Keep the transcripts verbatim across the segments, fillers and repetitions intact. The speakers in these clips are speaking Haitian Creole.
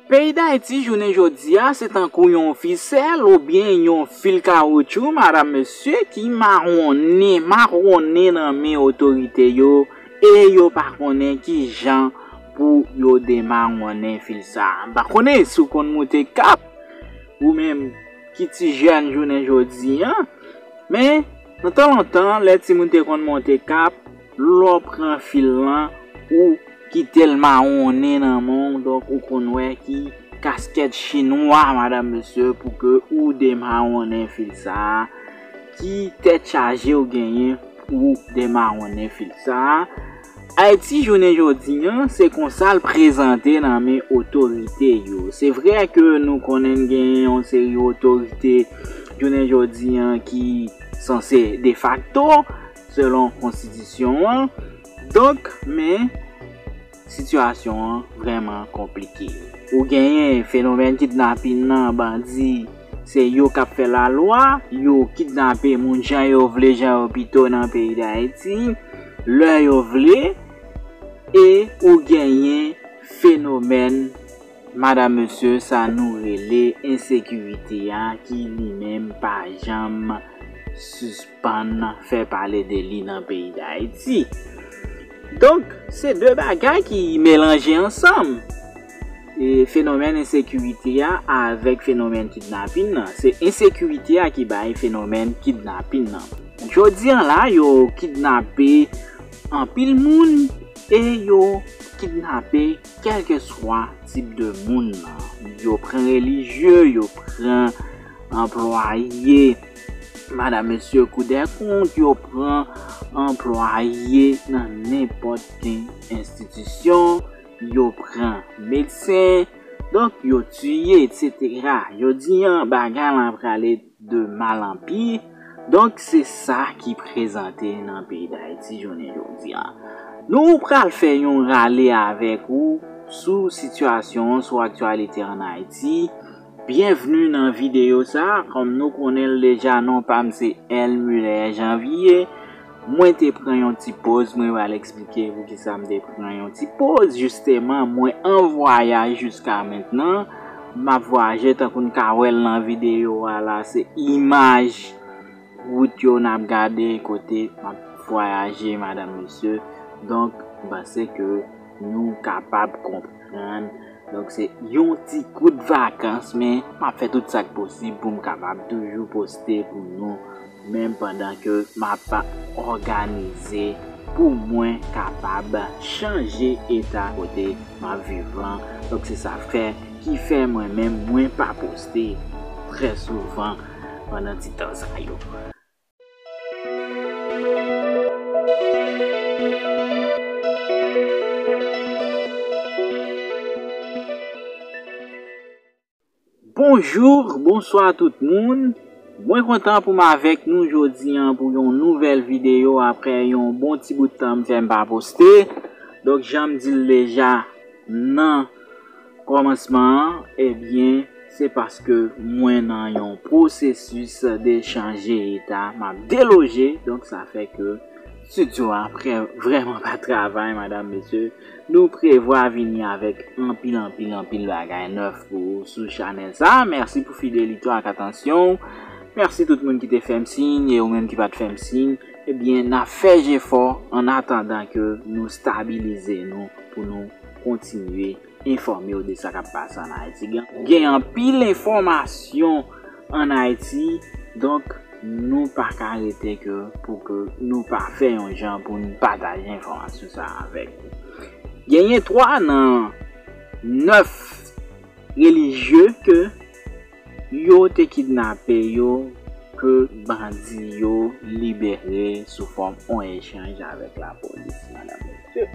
Peyi Dayiti jounen jodi a se tankou yon fisèl oubyen yon fil kawotchou, madanm, mesye, ki mawonnen, mawonnen nan men otorite yo, e yo pa konnen ki jan pou yo demawonnen fil sa a. M pa konnen si w konn moute kap, ou menm ki ti jèn jounen jodi a, men, nan tan lontan, lè timoun te konn monte kap, lè w pran fil lan, ou kite l mawonnen nan men w, donk ou konn wè ki kaskèt chinwa, madanm, mesye, pou ke ou demawonnen fil sa a, ki tèt chaje w genyen pou demawonnen fil sa a. Ayiti jounen jodi a, se konsa l prezante nan men otorite yo. Se vre ke nou konnen n gen yon seri otorite jounen jodi a ki sanse defakto, selon konstitisyon an. Donk, men, sitiyasyon an vrèman konplike. Ou genyen fenomèn kidnapin nan, bandi, se yo k ap fè lalwa, yo kidnape moun jan yo vle, jan yo pito nan peyi Dayiti, lè yo vle, e ou genyen fenomèn, madanm, mesye, sa nou rele ensekirite a, ki li menm pa janm sispann fè pale de li nan peyi Dayiti. Donk, se de bagay ki melanje ansanm. E fenomèn ensekirite a avèk fenomèn kidnapin nan. Se ensekirite a ki bay fenomèn kidnapin nan. Jodi a la, yo kidnape anpil moun e yo kidnape kèlkeswa tip de moun nan. Yo pran relijye, yo pran anplwaye, madanm, mesye, Kou dè kont, yo pran anplwaye nan nenpòt ki enstitisyon, yo pran medsen, donk yo tiye, etsetera. Jodi a, bagay lan prale de mal an pi. Donk, se sa ki prezante nan peyi Dayiti jounen jodi a. Nou pral fè yon rale avèk ou sou sitiyasyon an, sou aktyalite an Ayiti. Byenvni nan videyo sa a. Kòm nou konnen l deja, non pa m se L Muller Janvier. Mwen te pran yon ti poz, mwen pral eksplike poukisa m te pran yon ti poz. Jisteman, mwen an vwayaj jiska mentnan. M ap vwayaje, tankou n ka wè l nan videyo a la, se imaj wout yo n ap gade kote m ap vwayaje, madanm, mesye. Donk, m panse ke nou kapab konprann. Donk, se yon ti kout vakans, men m ap fè tout sa k posib pou m kapab toujou poste pou nou, menm pandan ke m ap òganize pou mwen kapab chanje eta kote m ap viv lan. Donk, se sa fè, ki fè mwen menm, mwen pa poste trè souvan pandan ti tan sa yo. Bonjou, bonswa tout moun. Mwen kontan pou m avèk nou jodi a pou yon nouvèl videyo apre yon bon ti bout tan m fè m pa poste. Donk, jan m di l deja nan kòmansman an, ebyen, se paske mwen nan yon pwosesis de chanje eta, m ap deloje, donk sa fè ke estidyo a prè-, vrèman pa travay, madanm, mesye. Nou prevwa vini avèk anpil, anpil, anpil bagay nèf pou ou sou chanèl sa a. Mèsi pou fidelite w ak atansyon w. Mèsi tout moun ki te fè m siy e ou menm ki pa t fè m siy. Ebyen, n ap fè jefò an atandan ke nou stabilize nou pou nou kontinye enfòme w de sa k ap pase ann Ayiti. Gen, gen anpil enfòmasyon ann Ayiti, donk nou pa ka rete ke pou ke nou pa fè yon jan pou n pataje enfòmasyon sa a avèk ou. Genyen twa nan nèf relijye ke yo te kidnape yo, ke bandi yo libere sou fòm yon echanj avèk lapolis, madanm, mesye.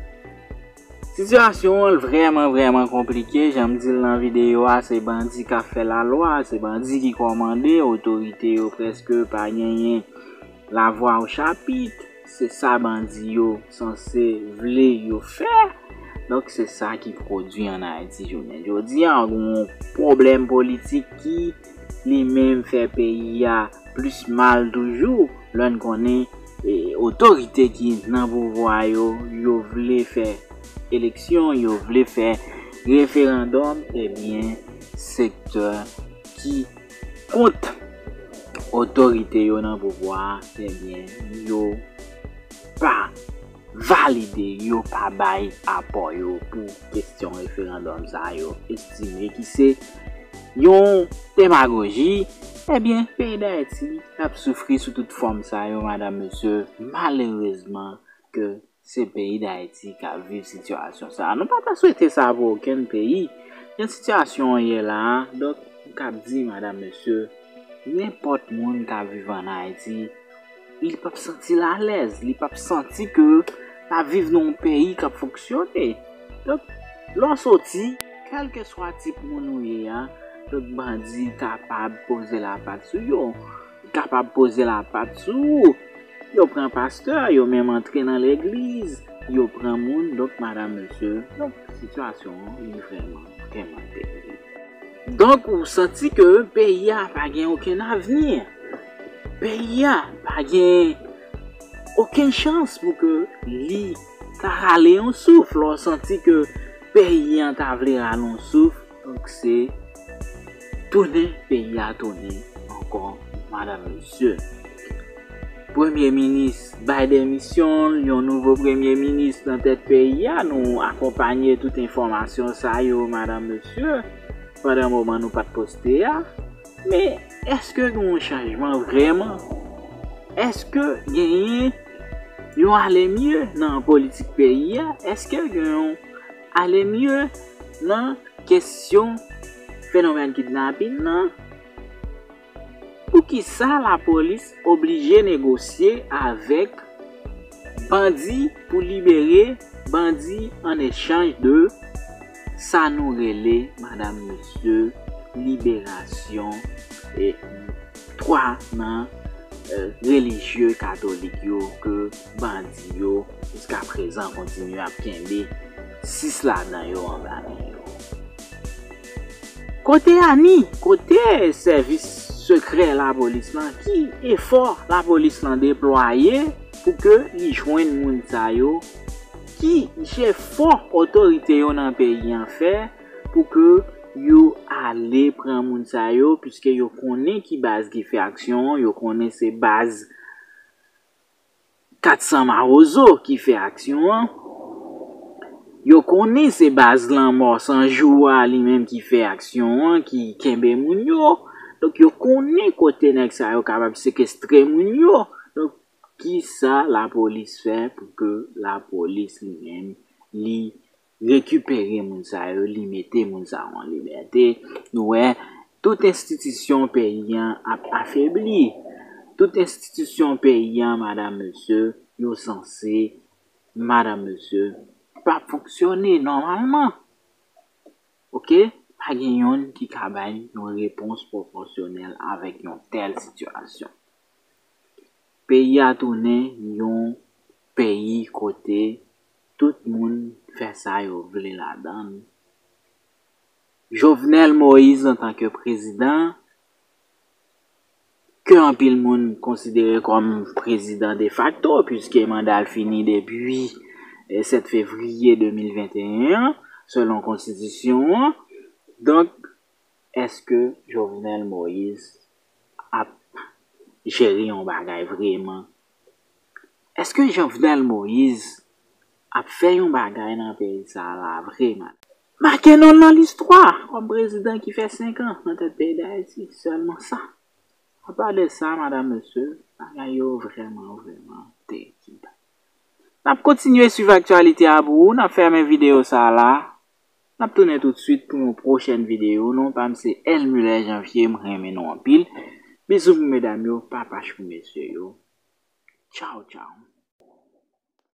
Sitiyasyon an vrèman, vrèman konplike. Jan m di l nan videyo a, se bandi k ap fè lalwa, se bandi ki kòmande, otorite yo prèske pa genyen lavwa o chapit. Se sa bandi yo sanse vle yo fè. Donk, se sa ki pwodui ann Ayiti jounen jodi a. Yon pwoblèm politik ki li menm fè peyi a plis mal toujou. Lè n konnen, e, otorite ki nan pouvwa yo, yo vle fè eleksyon, yo vle fè Referandòm, ebyen, sektè ki kont otorite yo nan pouvwa a, ebyen, yo pa valide, yo pa bay apò yo pou kesyon referandòm sa a, yo estime ki se yon demagoji, ebyen, peyi Dayiti ap soufri sou tout fòm sa yo, madanm, mesye, malerezman ke se peyi Dayiti k ap viv sitiyasyon sa a. Nou pa ta swete sa pou okenn peyi. Jan sitiyasyon an ye la a, donk, m k ap di, madanm, mesye, nenpòt moun k ap viv ann Ayiti, li p ap santi l alèz, li p ap santi ke l ap viv nan yon peyi k ap fonksyone. Donk, lè w soti, kèlkeswa tip moun ou ye a, donk, bandi kapab poze lapat sou yo, kapab poze lapat sou ou. Yo pran pastè, yo menm antre nan legliz, yo pran moun, donk, madanm, mesye, donk, sitiyasyon an, li vrèman, vrèman terib. Donk, ou santi ke peyi a pa gen okenn avni. Peyi a pa gen okenn chans pou ke li ta rale yon souf. Lè w santi ke peyi an ta vle rale yon souf, donk se tounen peyi a tounen ankò, madanm, mesye. Premye minis bay demisyon l, yon nouvo premye minis nan tèt peyi a. Nou akonpanye tout enfòmasyon sa yo, madanm, mesye, pandan moman nou pa t poste a. Men, èske gen yon chanjman vrèman? Èske genyen yon ale mye nan politik peyi a? Èske gen yon ale mye nan kesyon fenomèn kidnapin nan? Poukisa lapolis oblije negosye avèk bandi pou libere bandi an echanj de sa nou rele, madanm, mesye, liberasyon e twa nan, eh, relijye katolik yo ke bandi yo jiska prezan kontinye ap kenbe sis ladan yo anba men yo? Kote Ani? Kote sèvis sekrè lapolis lan? Ki efò lapolis lan deplwaye pou ke li jwenn moun sa yo? Ki jefò otorite yo nan peyi an fè pou ke yo ale pran moun sa yo, piske yo konnen ki baz ki fè aksyon an, yo konnen se baz kat san Mawozo ki fè aksyon an. Yo konnen se baz Lanmò San Jou a li menm ki fè aksyon an, ki kenbe moun yo. Donk, yo konnen kote nèg sa yo kapab sekestre moun yo. Donk, kisa lapolis fè pou ke lapolis li menm li rekipere moun sa yo, li mete moun sa yo an libète? Nou wè, tout enstitisyon peyi an ap afebli. Tout enstitisyon peyi an, madanm, mesye, yo sanse, madanm, mesye, pa fonksyone nòmalman. Oke? Pa gen yonn ki ka bay yon repons pwopòsyonèl avèk yon tèl sitiyasyon. Peyi a tounen yon peyi kote tout moun fè sa yo vle ladan l. Jovenel Moïse, antanke prezidan, ke anpil moun konsidere kòm prezidan defakto, piske manda l fini depi, eh, sèt fevriye de mil venteyen an, selon konstitisyon an. Donk, èske Jovenel Moïse ap jere yon bagay vreman? Èske Jovenel Moïse ap fè yon bagay nan peyi sa a la vreman? Make non l nan listwa kòm prezidan ki fè senk an nan tèt peyi Dayiti, sèlman sa. Apa de sa, madanm, mesye, bagay yo vrèman, vrèman terib. N ap kontinye swiv aktyalite a pou ou, n ap fèmen videyo sa a la. N ap tounen toutswit pou yon pwochèn videyo. Non pa m se Elmuller Janvier, m renmen nou anpil. Bizou pou medam yo, papach pou mesye yo. Tchaw, tchaw.